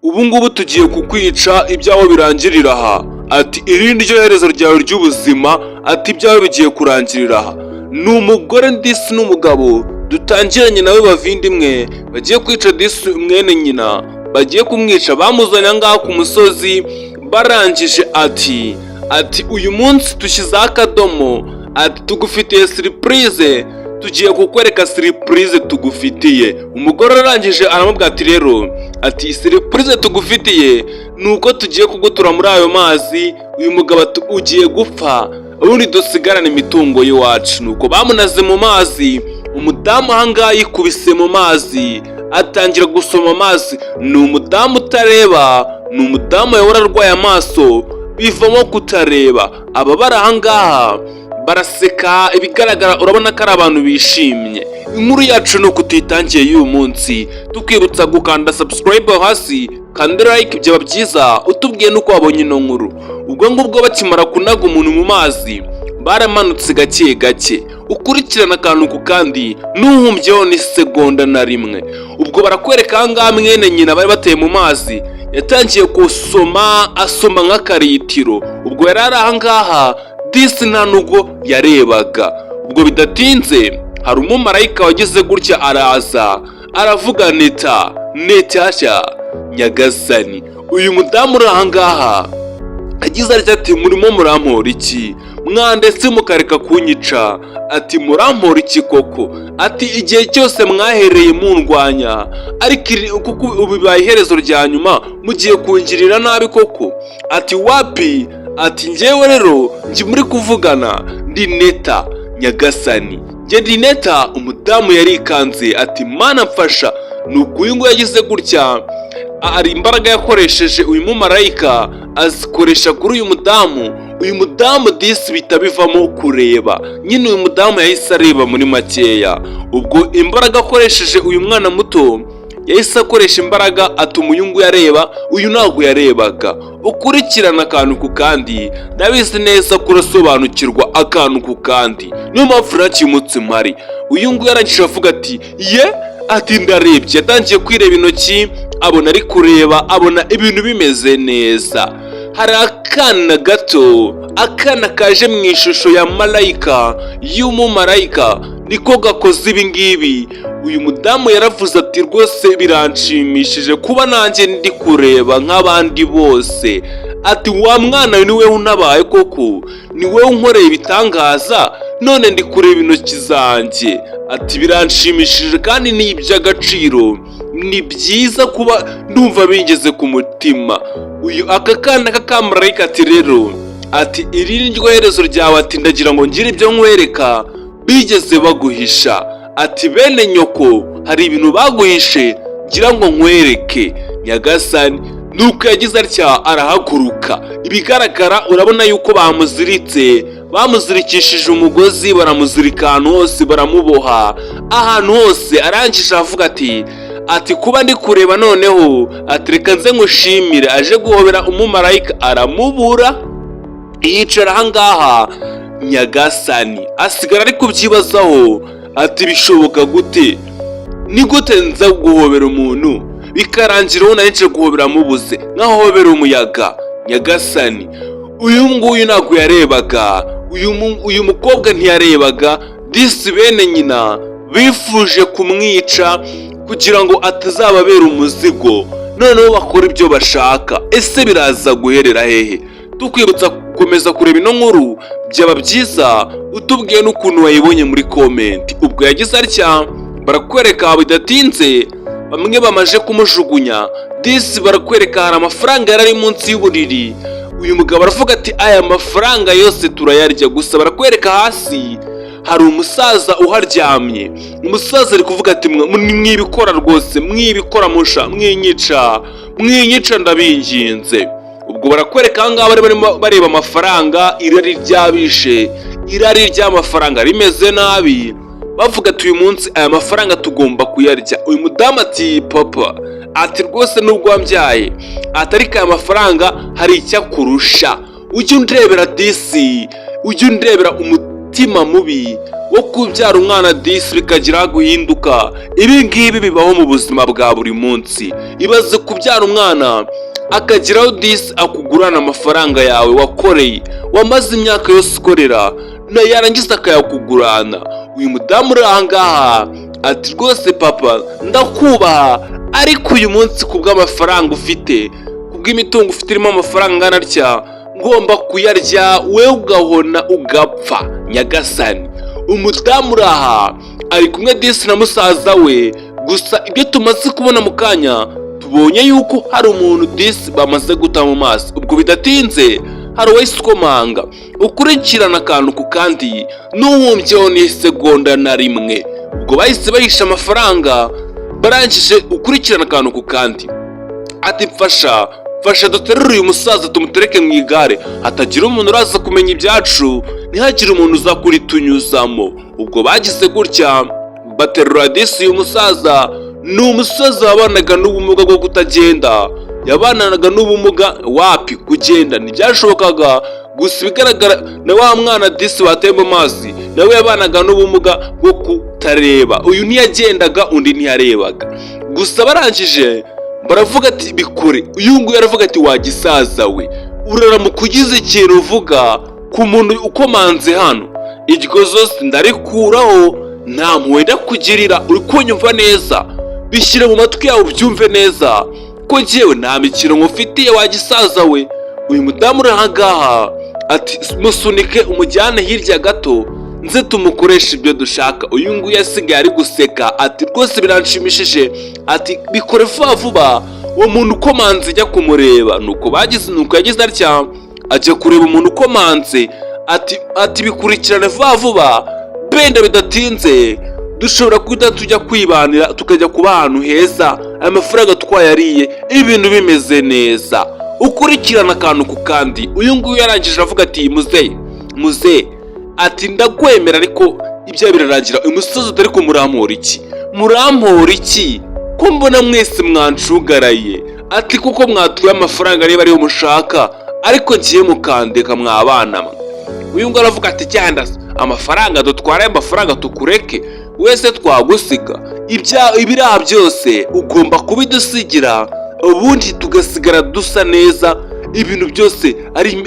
Ubu ngubu tugiye kukwica, ibyawe birangirira aha. Ati: "Iri ni ryo herezo ryawe ry'ubuzima." Ati: "Ibyawe bigiye kurangirira aha." Ni umugore disi n'umugabo dutangiranye nawe, bavindimwe, bagiye kwica disi mwene nyina, bagiye kumwica. Bamuzanye aha ngaha ku musozi. Barangije ati: "Uyu munsi dushyizeho akadomo." Ati: "Tugufitiye surprise, tugiye kukwereka surprise tugufitiye." Umugore arangije aramubwira ati: "Rero," ati, "surprise tugufitiye ni uko tugiye kugutura muri ayo mazi." Uyu mugabo ati: "Ugiye gupfa, ubundi dusigarane imitungo y'iwacu." Nuko bamunaze mu mazi. Umudamu ahangaha yikubise mu mazi, atangira gusoma amazi. Ni umudamu utareba, ni umudamu yahora arwaye amaso, bivamo kutareba. Aba bari ahangaha baraseka, ibigaragara urabona ko ari abantu bishimye. Inkuru yacu ni uko tuyitangiye y'uyu munsi, tukwibutsa gukanda subscribe hasi kandi like, byaba byiza utubwiye n'uko wabonye ino nkuru. Ubwo ngubwo bakimara kunaga umuntu mu mazi, baramanutse gake gake, ukurikirana akantu ku kandi, ntuhumbyeho n'isegonda na rimwe. Ubwo barakwereka ahangaha mwene nyina bari bateye mu mazi yatangiye gusoma, asoma nk'akaritiro. Ubwo yari ari ahangaha disi, nta nubwo yarebaga. Ubwo bidatinze hari umumarayika wagize gutya araza, aravuga: "Neta, Netasha, nyagasani." Uyu mudamu uri ahangaha agize atya ati: "Murimo murampora iki? Mwandetse mukareka kunyica?" Ati: "Murampora iki koko?" Ati: "Igihe cyose mwahereye mundwanya, ariko kuko ubu bibaye iherezo rya nyuma, mugiye kungirira nabi koko?" Ati: "Wapi." Ati: "Njyewe rero njye muri kuvugana ndi Neta, nyagasani, njye ndi Neta." Umudamu yarikanze ati: "Mana mfasha." Nuko uyu nguyu yagize gutya, hari imbaraga yakoresheje uyu mumarayika, azikoresha kuri uyu mudamu. Uyu mudamu disi bihita bivamo kureba nyine. Uyu mudamu yahise areba muri makeya. Ubwo imbaraga akoresheje uyu mwana muto, yahise akoresha imbaraga atuma uyu nguyu areba. Uyu ntabwo yarebaga. Ukurikirana akantu ku kandi, ndabizi neza ko urasobanukirwa akantu ku kandi, niyo mpamvu nakimutse mpari. Uyu nguyu yarangije avuga ati: "Ye," ati: "Ndarebye." Yatangiye kwireba intoki, abona ari kureba, abona ibintu bimeze neza. Hari akana gato, akana kaje mu ishusho ya malayika, y'umumarayika, niko gakoze ibi ngibi. Uyu mudamu yaravuze ati: "Rwose biranshimishije kuba nanjye ndi kureba nk'abandi bose." Ati: "Wa mwana we, ni wowe unabaye koko, ni wowe unkoreye ibitangaza, none ndi kureba intoki zanjye." Ati: "Biranshimishije kandi ni iby'agaciro, ni byiza kuba ndumva bingeze ku mutima." Uyu aka kana k'akamarayika ati: "Rero," ati, "iri ni ryo herezo ryawe." Ati: "Ndagira ngo ngire ibyo nkwereka bigeze baguhisha." Ati: "Bene nyoko hari ibintu baguhishe, ngira ngo nkwereke." Nyagasani! Nuko yagize atya arahaguruka. Ibigaragara urabona yuko bamuziritse, bamuzirikishije umugozi, baramuzirika ahantu hose, baramuboha ahantu hose. Arangije avuga ati: "Kuba ndi kureba noneho," ati, "reka nze nkushimire." Aje guhobera umumarayika aramubura, yicara ahangaha. Nyagasani! Asigara ari kubyibazaho ati: "Bishoboka gute? Ni gute nza guhobera umuntu bikarangira uwo nari nje guhobera mubuze, nkahobera umuyaga?" Nyagasani! Uyu nguyu ntabwo yarebaga, uyu mukobwa ntiyarebaga disi. Bene nyina bifuje kumwica kugira ngo atazababera umuzigo, noneho bakora ibyo bashaka. Ese biraza guherera hehe? Tukwibutsa gukomeza kureba ino nkuru, byaba byiza utubwiye n'ukuntu wayibonye muri comment. Ubwo yagize atya, barakwereka bidatinze bamwe bamaje kumujugunya disi. Barakwereka hari amafaranga yari ari munsi y'uburiri. Uyu mugabo aravuga ati: "Aya mafaranga yose turayarya." Gusa barakwereka hasi hari umusaza uharyamye. Umusaza ari kuvuga ati: "Mwibikora rwose, mwibikora, musha mwinyica, mwinyica, ndabinginze." Ubwo barakwereka aha ngaha bari barimo bareba amafaranga, irari ryabishe, irari ry'amafaranga rimeze nabi. Bavuga ati: "Uyu munsi aya mafaranga tugomba kuyarya." Uyu mudamu ati: "Papa," ati, "rwose nubwo wambyaye," ati, "ariko aya mafaranga hari icyo akurusha. Ujye undebera disi, ujye undebera umutima." Umutima mubi wo kubyara umwana disi bikagira guhinduka. Ibi ngibi bibaho mu buzima bwa buri munsi. Ibaze kubyara umwana akageraho disi akugurana amafaranga yawe wakoreye, wamaze imyaka yose ukorera, na yarangiza akayakugurana. Uyu mudamu uri aha ngaha ati: "Rwose papa, ndakubaha, ariko uyu munsi kubw'amafaranga ufite, kubw'imitungo ufite irimo amafaranga angana atya, ngomba kuyarya, wewe ugahona ugapfa." Nyagasani! Umudamu uri aha ari kumwe disi na musaza we. Gusa ibyo tumaze kubona mu kanya, tubonye yuko hari umuntu disi bamaze guta mu maso. Ubwo bidatinze hari uwahise ukomanga. Ukurikirana akantu ku kandi, n'uwumbyeho n'isegonda na rimwe. Ubwo bahise bahisha amafaranga barangije. Ukurikirana akantu ku kandi. Ati: "Mfasha, mfasha duterure uyu musaza tumutereke mu igare, hatagira umuntu uraza kumenya ibyacu, ntihagire umuntu uza kuritunyuzamo." Ubwo bagize gutya baterura disi uyu musaza. Ni umusaza wabanaga n'ubumuga bwo kutagenda, yabanaga n'ubumuga, wapi, kugenda ntibyashobokaga. Gusa ibigaragara na wa mwana disi bateye mu mazi nawe yabanaga n'ubumuga bwo kutareba. Uyu ntiyagendaga, undi ntiyarebaga. Gusa barangije baravuga ati: "Bikore." Uyu nguyu aravuga ati: "Wagisaza we, uraramuka ugize ikintu uvuga ku muntu ukomanze hano, iryo zosi ndarikuraho, nta mpuhwe ndakugirira. Uri kunyumva neza? Bishyire mu matwi yawe ubyumve neza ko njyewe nta mikino ngufitiye, wagisaza we." Uyu mudamu uri aha ngaha ati: "Musunike umujyane hirya gato, nze tumukoreshe ibyo dushaka." Uyu nguyu asigaye ari guseka ati: "Rwose biranshimishije." Ati: "Bikore vuba vuba, uwo muntu ukomanze ujya kumureba." Nuko bagize, nuko yagize atya ajya kureba umuntu ukomanze. Ati: "Bikurikirane vuba vuba, benda bidatinze dushobora guhita tujya kwibanira, tukajya kuba ahantu heza, aya mafaranga twayariye, ibintu bimeze neza." Ukurikirana akantu ku kandi. Uyu nguyu yarangije avuga ati: "Muzehe, muzehe," ati, "ndakwemera, ariko ibyo birarangira." Uyu musozi utari ko murampora iki? Murampora iki ko mbona mwese mwanshugaraye? Ati: "Kuko mwatuye amafaranga, niba ariyo mushaka, ariko ngiye mukandeka mwabana mwe." Uyu nguyu aravuga ati: "Cyanda amafaranga dutwara, ayo mafaranga tukureke wese twagusiga ibiraha byose ugomba kubidusigira, ubundi tugasigara dusa neza, ibintu byose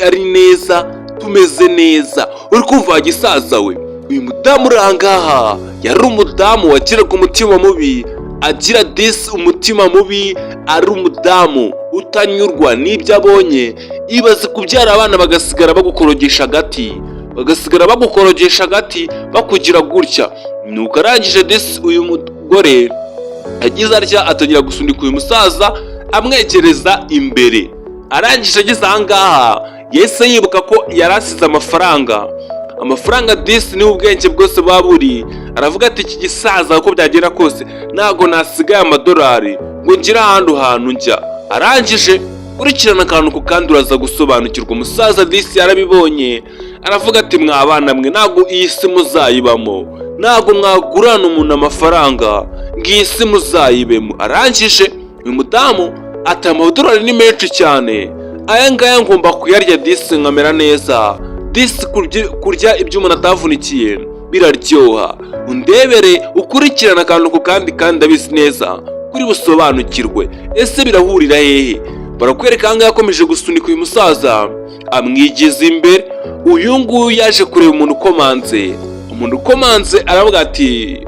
ari neza, tumeze neza. Uri kumva, wa gisaza we?" Uyu mudamu uri aha ngaha yari umudamu wagiraga umutima mubi, agira disi umutima mubi, ari umudamu utanyurwa n'ibyo abonye. Ibaze kubyara abana bagasigara bagukorogesha agati, bagasigara bagukorogesha agati, bakugira gutya. Nuko arangije disi uyu mugore yagize atya atangira gusunika uyu musaza amwegereza imbere. Arangije ageze aha ngaha yahise yibuka ko yari asize amafaranga. Amafaranga disi niho ubwenge bwose buba buri. Aravuga ati: "Iki gisaza, uko byagera kose ntabwo nasigaye amadolari ngo ngire ahandi hantu njya." Arangije, kurikirana akantu ku kandi, uraza gusobanukirwa. Umusaza disi yarabibonye, aravuga ati: "Mwabana mwe, ntabwo iyi si muzayibamo, ntabwo mwagurana umuntu amafaranga ngo iyi si muzayibemo." Arangije uyu mudamu ati: "Amadolari ni menshi cyane, aya ngaya ngomba kuyarya disi nkamera neza." Disi kurya ibyo umuntu atavunikiye biraryoha. Undebere, ukurikirane akantu ku kandi, kandi ndabizi neza kuri busobanukirwe. Ese birahurira hehe? Barakwereka ahangaha yakomeje gusunika uyu musaza amwigeza imbere. Uyu nguyu yaje kureba umuntu ukomanze. Umuntu ukomanze aravuga ati: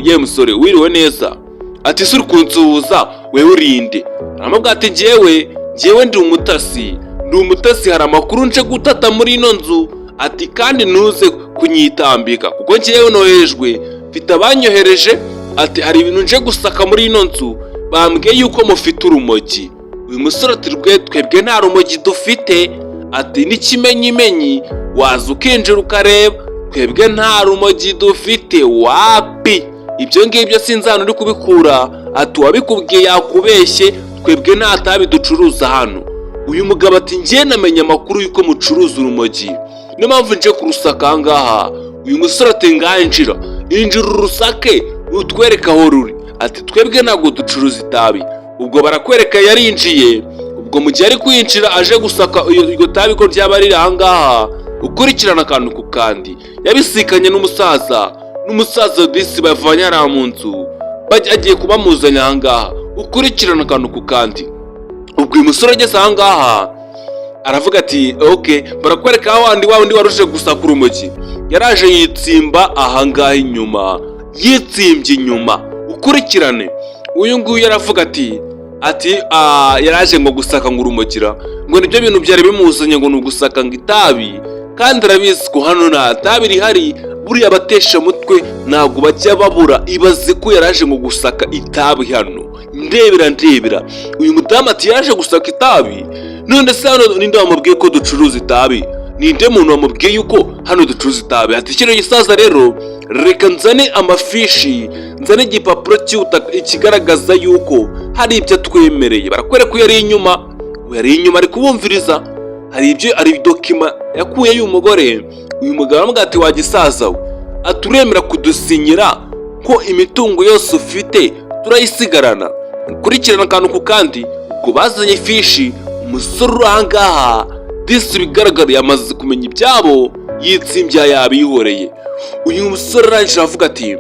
"Ye musore, wiriwe neza." Ati: "Ese uri kunsuhuza wewe urinde?" Aramubwira ati: "Njyewe ndi umutasi, ndi umutasi, hari amakuru nje gutata muri ino nzu." Ati: "Kandi ntuze kunyitambika kuko njyewe noherejwe, mfite abanyohereje." Ati: "Hari ibintu nje gusaka muri ino nzu, bambwiye yuko mufite urumogi." Uyu musore ati: "Rwe twebwe nta rumogi dufite." Ati: "N'ikimenyimenyi waza ukinjira ukareba, twebwe nta rumogi dufite, wapi, ibyo ngibyo sinzi ahantu uri kubikura." Ati: "Uwabikubwiye yakubeshye, twebwe nta tabi ducuruza hano." Uyu mugabo ati: "Njye namenye amakuru y'uko mucuruza urumogi, niyo mpamvu nje kurusaka aha ngaha." Uyu musore ati: "Ngahe injira, injira urusake utwereke aho ruri." Ati: "Twebwe ntabwo ducuruza itabi." Ubwo barakwereka yarinjiye. Ubwo mu gihe ari kwinjira aje gusaka iryo tabi ko ryaba riri aha ngaha, ukurikirana akantu ku kandi. Yabisikanye n'umusaza disi bavanye hariya mu nzu, agiye kubamuzanya ahangaha. Ukurikirana akantu ku kandi. Ubwo uyu musore ageze ahangaha aravuga ati: "Ok." Barakwereka wa wundi waruje gusaka urumogi, yaraje yitsimba ahangaha inyuma, yitsimbye inyuma. Ukurikirane, uyu nguyu yaravuga ati yaraje ngo gusaka ngo urumogira, ngo nibyo bintu byari bimuzanye, ngo ni ugusaka ngo itabi, kandi arabizi ko hano nta tabi rihari. Buriya abateshamutwe ntabwo bajya babura. Ibaze ko yaraje ngo gusaka itabi hano. Ndebera, ndebera uyu mudamu ati: "Yaje gusaka itabi. None se hano ninde wamubwiye ko ducuruza itabi? Ninde muntu wamubwiye yuko hano ducuruza itabi?" Ati: "Kino gisaza rero, reka nzane amafishi, nzane igipapuro cy'ubutaka ikigaragaza yuko hari ibyo atwemereye." Barakwereka ko yari inyuma, yari inyuma ari kubumviriza. Hari ibyo, hari document yakuye y'uyu mugore. Uyu mugabo aramubwira ati: "Wagisaza we," ati, "uremera kudusinyira ko imitungo yose ufite turayisigarana?" Ukurikirana akantu ku kandi. Ubwo bazanye ifishi. Umusore uri ahangaha disi bigaragara yamaze kumenya ibyabo, yitsimbye, yabihoreye. Uyu musore arangije aravuga ati: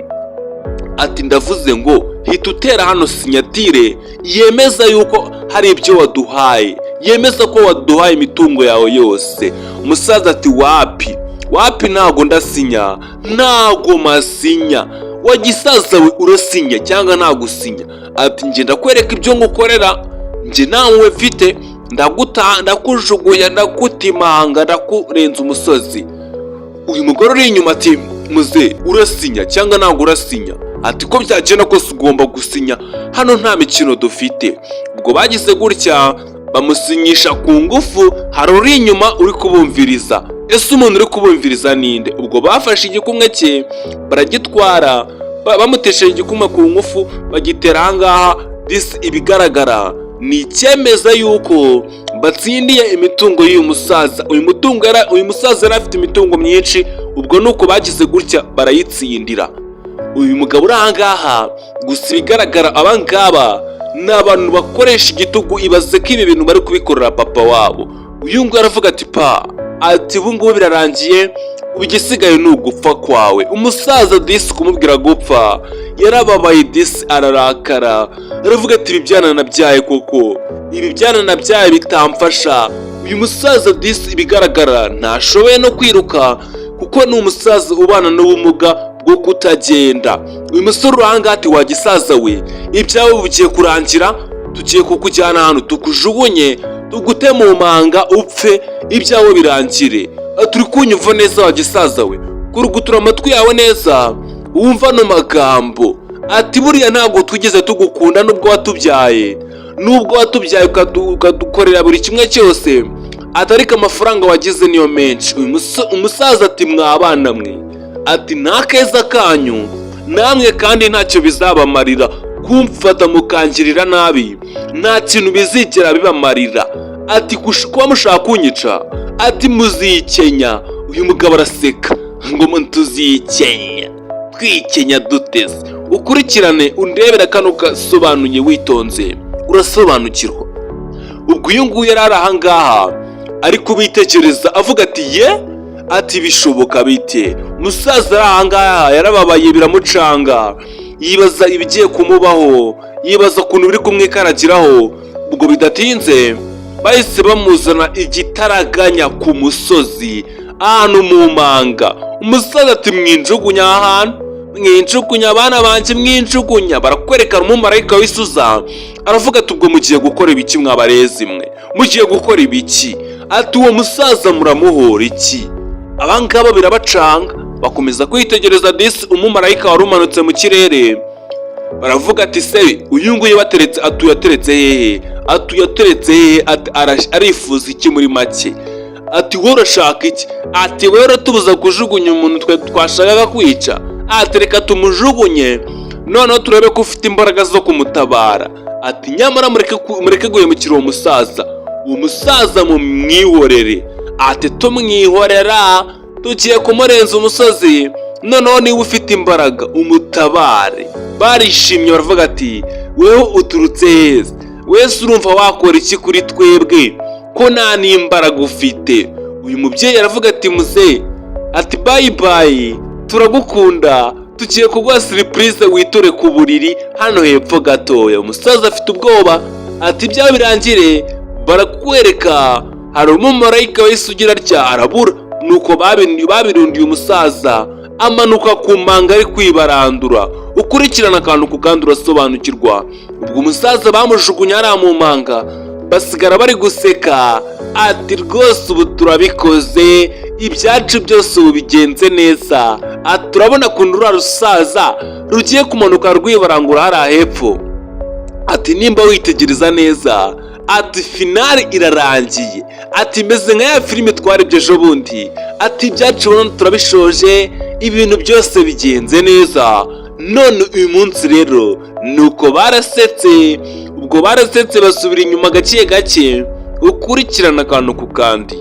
"Ndavuze ngo hita utera hano signature yemeza yuko hari ibyo waduhaye, yemeza ko waduhaye imitungo yawe yose." Umusaza ati: "Wapi, wapi, ntago ndasinya, ntago masinya." "Wagisaza we, urasinya cyangwa ntagusinya?" Ati: "Njye ndakwereka ibyo ngukorera. Njye ntawe mfite, ndaguta, ndakujugunya, ndakutimanga, ndakurenza umusozi." Uyu mugore uri inyuma ati: "Muze, urasinya cyangwa ntabwo urasinya?" Ati: "Ko byagenda kose ugomba gusinya, hano nta mikino dufite." Ubwo bagize gutya bamusinyisha ku ngufu. Hari uri inyuma uri kubumviriza. Ese umuntu uri kubumviriza ninde? Ubwo bafashe igikumwe cye baragitwara, bamutesheje igikumwe ku ngufu, bagitera ahangaha. Disi ibigaragara ni icyemeza yuko batsindiye imitungo y'uyu musaza. Uyu musaza yari afite imitungo myinshi. Ubwo nuko bagize gutya barayitsindira. Uyu mugabo uri ahangaha gusa, ibigaragara abangaba ni abantu bakoresha igitugu. Ibaze ko ibi bintu bari kubikorera papa wabo. Uyu nguyu aravuga ati: "Pa," ati, "ubu ngubu birarangiye, ubu igisigaye ni ugupfa kwawe." Umusaza disi kumubwira gupfa yarababaye, disi ararakara, aravuga ati: "Ibi byana nabyaye koko, ibi byana nabyaye bitamfasha." Uyu musaza disi ibigaragara ntashoboye no kwiruka, kuko ni umusaza ubana n'ubumuga bwo kutagenda. Uyu musore uri ahangaha ati: "Wagisaza we, ibyawe bigiye kurangira, tugiye kukujyana ahantu tukujugunye, tugute mu manga, upfe, ibyawe birangire. Turi kunyumva neza, wagisaza we? Kurugutura amatwi yawe neza wumva ano magambo." Ati: "Buriya ntabwo twigeze tugukunda, nubwo watubyaye ukadukorera buri kimwe cyose." Ati: "Ariko amafaranga wagize niyo menshi." Uyu umusaza ati: "Mwabana mwe," ati, "nta keza kanyu namwe, kandi ntacyo bizabamarira kumfata mukangirira nabi, nta kintu bizigera bibamarira." Ati: "Kuba mushaka kunyica," ati, "muzikenya." Uyu mugabo araseka ngo tuzikenya, twikenya duteze. Ukurikirane undebera kano gasobanuye witonze, urasobanukirwa. Ubwo uyu nguyu yari ari ahangaha ari kubitekereza, avuga ati: "Ye," ati, "bishoboka bite?" Umusaza ari ahangaha yarababaye, biramucanga, yibaza ibigiye kumubaho, yibaza ukuntu biri kumwikaragiraho. Ubwo bidatinze bahise bamuzana igitaraganya ku musozi ahantu mu manga. Umusaza ati: "Mwinjugunya aha hantu, mwinjugunya, abana banjye, mwinjugunya." Barakwerekana umumarayika w'isuza, aravuga ati: "Ubwo mugiye gukora ibiki, mwabarezi mwe? Mugiye gukora ibiki?" Ati: "Uwo musaza muramuhora iki?" Abangaba birabacanga, bakomeza kwitegereza disi umumarayika wari umanutse mu kirere. Baravuga ati: "Se uyu nguyu bateretse, atuye ateretse hehe? Atuye ateretse hehe?" Ati: "Arifuza iki muri make?" Ati: "Wowe urashaka iki?" Ati: "Wowe uratubuza kujugunya umuntu twe twashakaga kwica." Ati: "Reka tumujugunye, noneho turebe ko ufite imbaraga zo kumutabara." Ati: "Nyamara mureke guhemukira uwo musaza, uwo musaza mumwihorere." Ati: "Tumwihorera, tugiye kumurenza umusozi, noneho niba ufite imbaraga umutabare." Barishimye, baravuga ati: "Weho uturutse heza wese, urumva wakora iki kuri twebwe ko nta n'imbaraga ufite?" Uyu mubyeyi aravuga ati: "Muze, Ati: "Bye bye, turagukunda, tugiye kuguha surprise, witore ku buriri hano hepfo gatoya." Umusaza afite ubwoba, ati: "Ibyawe birangire." Barakwereka hari umumarayika wahise ugira atya arabura, nuko babirundiye umusaza amanuka ku manga ari kwibarandura. Ukurikirana akantu ku kandi urasobanukirwa. Ubwo umusaza bamujugunye hariya mu manga, basigara bari guseka, ati: "Rwose ubu turabikoze, ibyacu byose ubu bigenze neza." Ati: "Turabona ukuntu ruriya rusaza rugiye kumanuka rwibarangura hariya hepfo." Ati: "Nimba witegereza neza," ati, "finale irarangiye." Ati: "Meze nka ya filime twarebye ejo bundi." Ati: "Ibyacu ubona turabishoje, ibintu byose bigenze neza none uyu munsi." Rero nuko barasetse, ubwo barasetse basubira inyuma gake gake. Ukurikirana akantu ku kandi,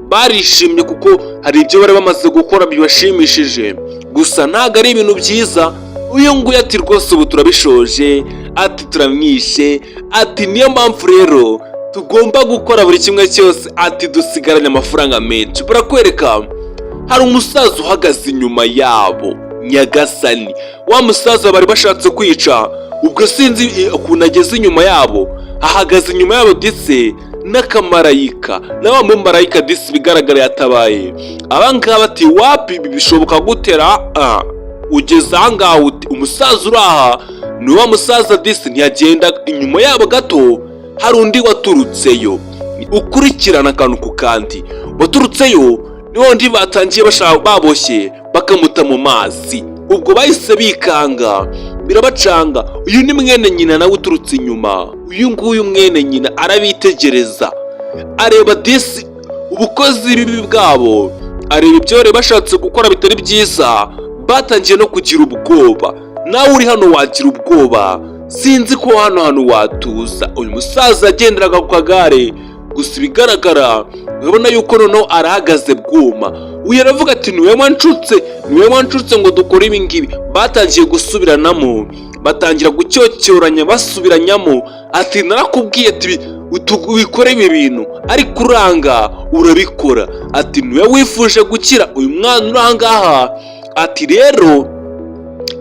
barishimye kuko hari ibyo bari bamaze gukora bibashimishije, gusa ntabwo ari ibintu byiza. Uyu nguyu ati: "Rwose ubu turabishoje," ati, "turamwishe." Ati: "Niyo mpamvu rero tugomba gukora buri kimwe cyose." Ati: "Dusigaranye amafaranga menshi." Barakwereka hari umusaza uhagaze inyuma yabo. Nyagasani, wa musaza bari bashatse kwica, ubwo sinzi ukuntu ageze inyuma yabo, ahagaze inyuma yabo ndetse n'akamarayika na wa mumarayika disi bigaragara yatabaye abangaba. Ati: "Wapi, ibi bishoboka gutera ugeze ahangaha uti umusaza uri aha ni wa musaza disi ntiyagenda?" Inyuma yabo gato hari undi waturutseyo. Ukurikirana akantu ku kandi, waturutseyo ni wundi batangiye bashaka baboshye bakamuta mu mazi. Ubwo bahise bikanga birabacanga. Uyu ni mwene nyina nawe uturutse inyuma. Uyu nguyu mwene nyina arabitegereza, areba disi ubukozi bibi bwabo, areba ibyo bari bashatse gukora bitari byiza. Batangiye no kugira ubwoba. Nawe uri hano wagira ubwoba, sinzi ko hano hantu watuza. Uyu musaza yagenderaga ku kagare, gusa ibigaragara urabona yuko noneho arahagaze bwuma. Uyu aravuga ati: "Niwe wanshutse, niwe wanshutse ngo dukore ibi ngibi." Batangiye gusubiranamo, batangira gucyocyoranya, basubiranyamo, ati: "Narakubwiye," ati, "ubikore ibi bintu, ariko uranga urabikora." Ati: "Niwe wifuje gukira." Uyu mwana uri aha ngaha ati: "Rero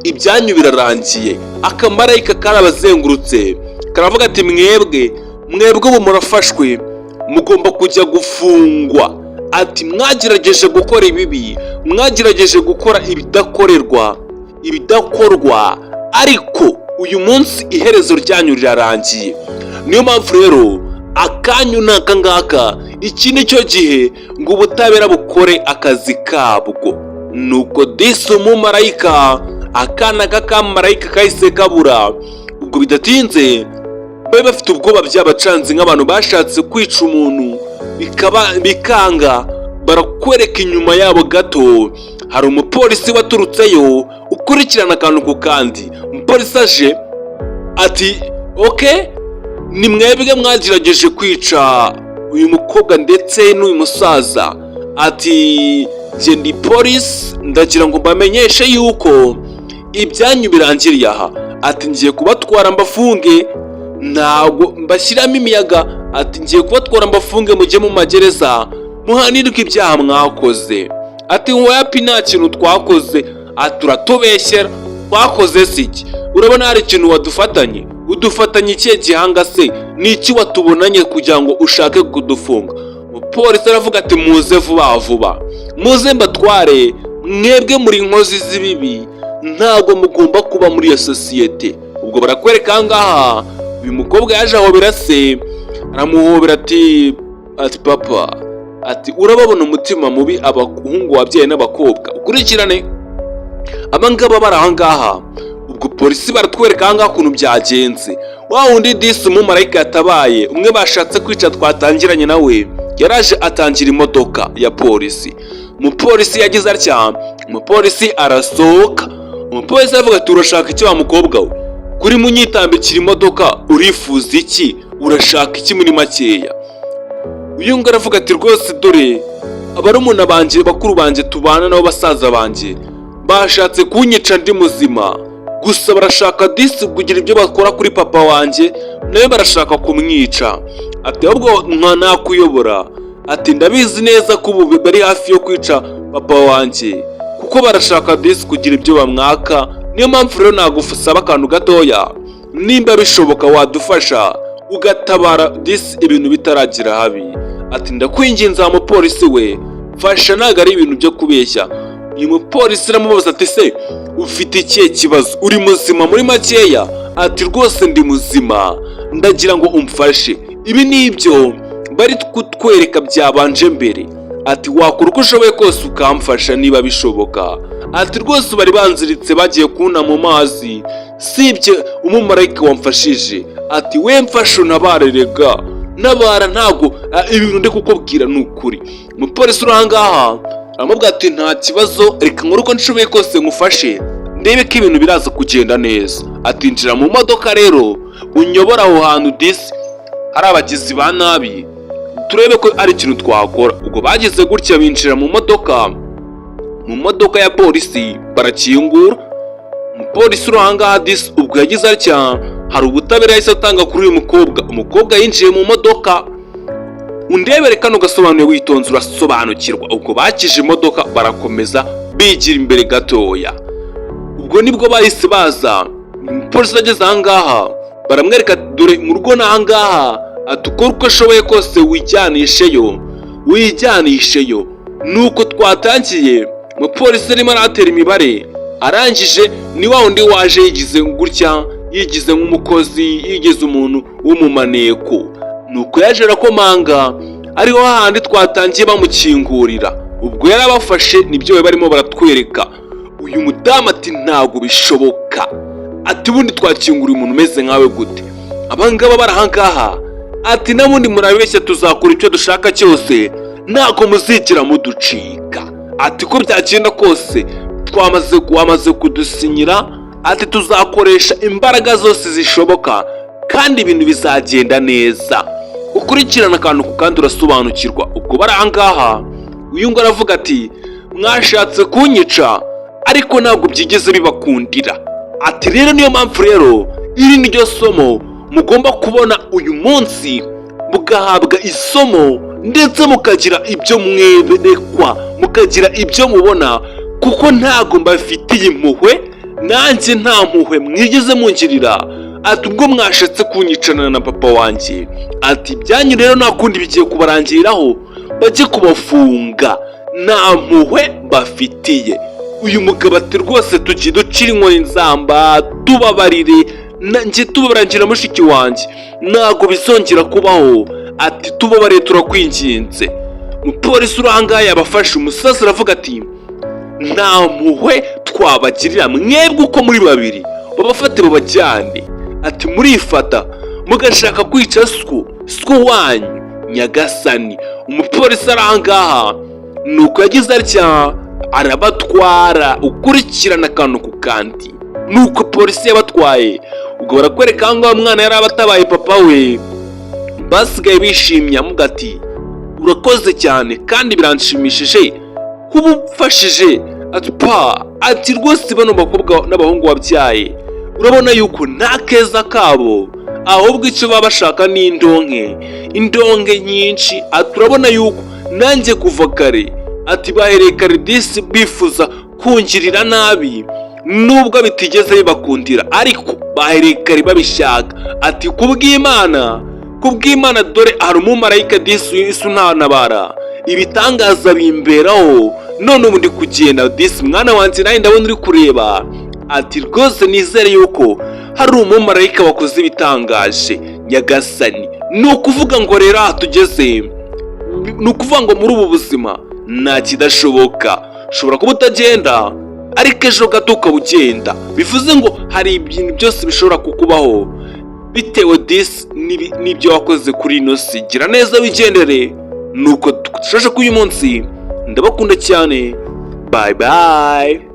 ibyanyu birarangiye." Akamarayika karabazengurutse, karavuga ati: "Mwebwe, mwebwe ubu murafashwe, mugomba kujya gufungwa." Ati: "Mwagerageje gukora ibibi, mwagerageje gukora ibidakorerwa, ibidakorwa, ariko uyu munsi iherezo ryanyu rirarangiye. Niyo mpamvu rero akanyu ni aka ngaka, iki ni cyo gihe ngo ubutabera bukore akazi kabwo." Nuko disi umumarayika, akana k'akamarayika kahise kabura. Ubwo bidatinze bari bafite ubwoba, byabacanze nk'abantu bashatse kwica umuntu bikaba bikanga. Barakwereka inyuma yabo gato hari umupolisi waturutseyo. Ukurikirana akantu ku kandi, umupolisi aje ati: "Okay, ni mwebwe mwagerageje kwica uyu mukobwa ndetse n'uyu musaza." Ati: "Njye ndi polisi, ndagira ngo mbamenyeshe yuko ibyanyu birangiriye aha." Ati: "Ngiye kubatwara mbafunge, ntabwo mbashyiramo imiyaga." Ati: "Ngiye kubatwara mbafunge, mujye mu magereza muhanirwe ibyaha mwakoze." Ati: "Wapi, nta kintu twakoze." Ati: "Uratubeshyera, twakoze si iki? Urabona hari ikintu wadufatanye? Udufatanye ikihe gihanga se? Ni iki watubonanye kugira ngo ushake kudufunga?" Umupolisi aravuga ati: "Muze vuba vuba, muze mbatware, mwebwe muri inkozi z'ibibi, ntabwo mugomba kuba muri iyo sosiyete." Ubwo barakwereka aha ngaha uyu mukobwa yaje ahobera se, aramuhobera, ati: "Papa." Ati: "Urababona umutima mubi abahungu wabyaye n'abakobwa." Ukurikirane abangaba bari aha ngaha. Ubwo polisi baratwereka aha ngaha ukuntu byagenze. Wa wundi disi umumarayika yatabaye, umwe bashatse kwica twatangiranye nawe, yaraje atangira imodoka ya polisi. Umupolisi yagize atya, umupolisi arasohoka. Umupolisi aravuga ati: "Urashaka iki wa mukobwa we? Kuri munyitambikira imodoka, urifuza iki? Urashaka iki muri makeya?" Uyu nguyu aravuga ati: "Rwose dore abarumuna banjye, bakuru banjye tubana nabo, basaza banjye bashatse kunyica ndi muzima, gusa barashaka disi kugira ibyo bakora kuri papa wanjye, nawe barashaka kumwica." Ati: "Ahubwo nka nakuyobora." Ati: "Ndabizi neza ko ubu bari hafi yo kwica." papa wanjye, kuko barashaka disi kugira ibyo bamwaka. Niyo mpamvu rero nagusaba akantu gatoya, nimba bishoboka wadufasha ugatabara disi ibintu bitaragira habi. Ati: "Ndakwinginze wa mupolisi we, mfasha, ntabwo ari ibintu byo kubeshya." Uyu mupolisi aramubaza ati: "Se ufite ikihe kibazo? Uri muzima muri makeya?" Ati: "Rwose ndi muzima, ndagira ngo umfashe." Ibi ni ibyo bari kutwereka byabanje mbere. Ati: "Wakora uko ushoboye kose ukamfasha niba bishoboka." Ati: "Rwose bari banziritse, bagiye kunta mu mazi, sibye umumarayika wamfashije." Ati: "We mfashe, untabare rega, ntabara, ntabwo ibintu ndi kukubwira ni ukuri." Umupolisi uri ahangaha aramubwira ati: "Nta kibazo, reka nkore uko nshoboye kose ngufashe, ndebe ko ibintu biraza kugenda neza." Ati: "Injira mu modoka rero unyobora aho hantu disi hari abagizi ba nabi, turebe ko ari ikintu twakora." Ubwo bagize gutya binjira mu modoka ya polisi, barakingura. Umupolisi uri ahangaha disi ubwo yagize atya, hari ubutabera yahise atanga kuri uyu mukobwa. Umukobwa yinjiye mu modoka. Undebere kano gasobanuye witonze, urasobanukirwa. Ubwo bakije imodoka, barakomeza bigira imbere gatoya. Ubwo nibwo bahise baza. Umupolisi ageze ahangaha baramwereka ati: "Dore mu rugo ni ahangaha." Ati: "Ukora uko ashoboye kose wijyanisheyo, wijyanisheyo." Nuko twatangiye, umupolisi arimo aratera imibare. Arangije ni wa wundi waje yigize gutya, yigize nk'umukozi, yigize umuntu w'umumaneko. Nuko yaje arakomanga, ariho hahandi twatangiye bamukingurira. Ubwo yarabafashe, nibyo bari barimo baratwereka. Uyu mudamu ati: "Ntabwo bishoboka." Ati: "Ubundi twakinguriye umuntu umeze nkawe gute? Abangaba bari ahangaha." Ati: "N'ubundi murabeshya, tuzakora icyo dushaka cyose, ntabwo muzigera muducika." Ati: "Ko byagenda kose twamaze, wamaze kudusinyira." Ati: "Tuzakoresha imbaraga zose zishoboka kandi ibintu bizagenda neza." Ukurikirana akantu ku kandi urasobanukirwa. Ubwo bari ahangaha, uyu nguyu aravuga ati: "Mwashatse kunyica ariko ntabwo byigeze bibakundira." Ati: "Rero niyo mpamvu rero iri ni ryo somo mugomba kubona uyu munsi, mugahabwa isomo ndetse mukagira ibyo mwerekwa, mukagira ibyo mubona, kuko ntabwo mbafitiye impuhwe, nanjye nta mpuhwe mwigeze mungirira." Ati: "Ubwo mwashatse kunyicana na papa wanjye," ati, "ibyanyu rero nta kundi bigiye kubarangiriraho, bajye kubafunga, nta mpuhwe bafitiye." Uyu mugabo ati: "Rwose tugiye ducira inkoni nzamba, tubabarire, njye tubabarangira mushiki wanjye, ntabwo bizongera kubaho." Ati: "Tubabarire, turakwinginze." Umupolisi uri ahangaha yabafashe. Umusaza aravuga ati: "Nta mpuhwe twabagirira mwebwe uko muri babiri, babafate babajyane." Ati: "Murifata mugashaka kwica swo wanyu." Nyagasani, umupolisi ari ahangaha nuko yagize atya arabatwara. Ukurikirana akantu ku kandi, nuko polisi yabatwaye. Ubwo barakwereka aho ngaho umwana yari abatabaye papa we, basigaye bishimye. Amuga ati: "Urakoze cyane kandi biranshimishije kuba umfashije." Ati: "Pa," ati, "rwose bano bakobwa n'abahungu wabyaye urabona yuko nta keza kabo, ahubwo icyo baba bashaka ni indonke, indonke nyinshi." Ati: "Urabona yuko nanjye kuva kare," ati, "bahereye kare disi bifuza kungirira nabi, nubwo bitigeze bibakundira, ariko bahereye kare babishaka." Ati: "Kubw'Imana, kubw'Imana, dore hari umumarayika disi isi untanabara, ibitangaza bimberaho, none ubu ndi kugenda disi. Mwana wanjye, nawe ndabona uri kureba." Ati: "Rwose nizere yuko hari umumarayika wakoze ibitangaje." Nyagasani, ni ukuvuga ngo rero aha tugeze, ni ukuvuga ngo muri ubu buzima nta kidashoboka. Ushobora kuba utagenda ariko ejo gato ukaba ugenda. Bivuze ngo hari ibintu byose bishobora kukubaho bitewe disi n'ibyo wakoze kuri ino si. Gira neza wigendere. Nuko dushoje kuri uyu munsi. Ndabakunda cyane, bye bye.